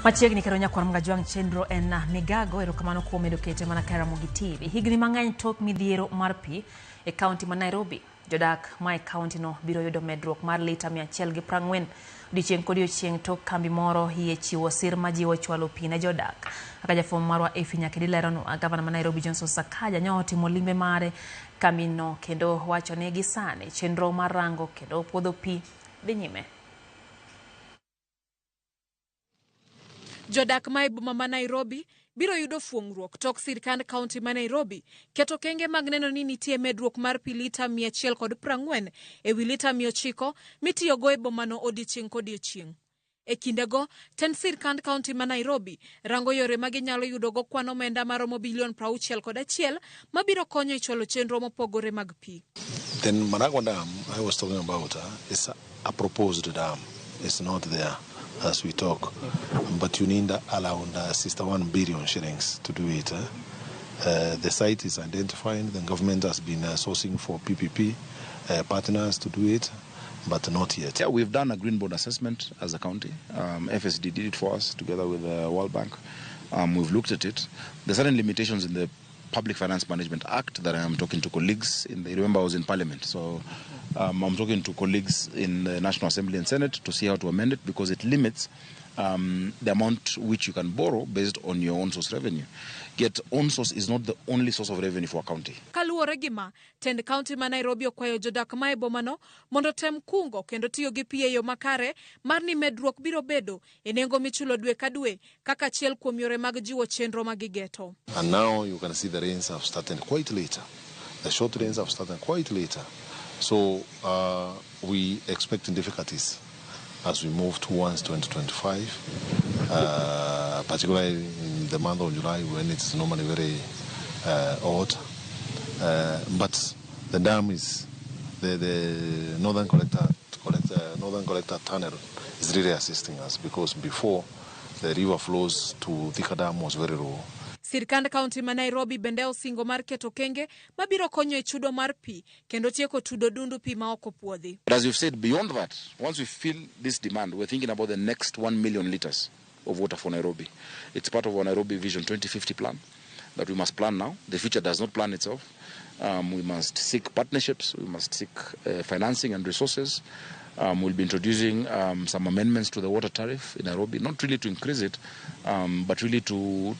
Machiegni kendo nyakwar Mgajwang' chenro en Migago. Erokamano kuom medo kete mana ka Ramogi TV. Higni mang'eny tok midhiero mar pi e kaunti ma Nairobi, jodak ma e kaunti no biro yudo medruok mar lita 140 odiochieng' kodiochieng' tok kambi moro yie chiwo sir majiwo chwalo pi ne jodak. Kaka jafwambo marwa Effie Nyakedi leronwa, gavana ma Nairobi Johnson Sakaja nyo otimo limbe mare kambi no kendo wacho ni gi sani chenro mar rango kendo puodho pi dhi nyime. Jodak ma e boma ma Nairobi biro yudo fuong'ruok tok sirkand kaunti ma Nairobi keto okenge mag neno ni nitie medruok mar pi lita 140 e wi lita 900 mitiyogo e bomano odiechieng' kodiechieng'. E kindego, tend sirkand kaunti ma Nairobi rango yore ma ginyalo yudogo kwan omenda maromo bilion 61 mabiro konyo e chwalo chenro mopogore mag pi. Then Maragua Dam I was talking about is a proposed dam. It's not there as we talk. But you need around 61 billion shillings to do it. The site is identified. The government has been sourcing for PPP partners to do it, but not yet. Yeah, we've done a green bond assessment as a county. FSD did it for us together with the World Bank. We've looked at it. There are certain limitations in the Public Finance Management Act that I am talking to colleagues in the, remember I was in Parliament, so I'm talking to colleagues in the National Assembly and Senate to see how to amend it, because it limits the amount which you can borrow based on your own source revenue. Yet own source is not the only source of revenue for a county. Kaluwore gi ma, tend kaunti ma Nairobi okwayo jodak ma e bomano mondo tem kungo kendo tiyo gi pi e yo makare mar ni medruok biro bedo e nengo michulo dwe ka dwe kaka achiel kuom yore mag jiwo chenro ma gigeto. And now you can see the rains have started quite later. The short rains have started quite later. So we expect difficulties as we move towards 2025, particularly in the month of July when it's normally very hot. But the dam is, the northern collector, northern collector tunnel is really assisting us, because before the river flows to Thika Dam was very low. Sirkand kaunti ma Nairobi bende osingo mar keto okenge mabiro konyo e chudo mar pi kendo tieko tudo dundu pi ma ok opuodhi. But as we've said, beyond that, once we fill this demand, we're thinking about the next 1 million liters of water for Nairobi. It's part of our Nairobi Vision 2050 plan that we must plan now. The future does not plan itself. We must seek partnerships, we must seek financing and resources. We'll be introducing some amendments to the water tariff in Nairobi, not really to increase it, but really to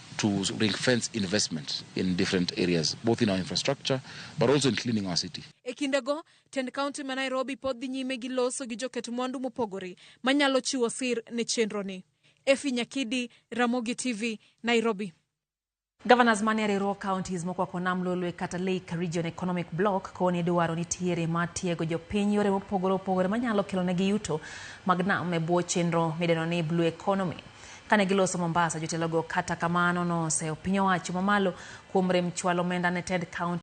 ring fence investment in different areas, both in our infrastructure, but also in cleaning our city. E kindego, tend kaunti ma Nairobi pod dhi nyime gi loso gi joket mwandu mopogore manyalo chiwo sir ne chenro ni. Effie Nyakidi, Ramogi TV, Nairobi. Governors manie riwruog counties mokwako nam Lolwe kata Lake Region Economic Bloc koni dwaro nitiere mar tiego jopiny yore mopogore opogore manyalo kelonegi yuto mag nam e bwo chenro midendo ni Blue Economy. Kane giloso Mombasa, jotelogo kata kamano noseyo piny owacho mamalo kuom rem chwalo omenda ne tend county.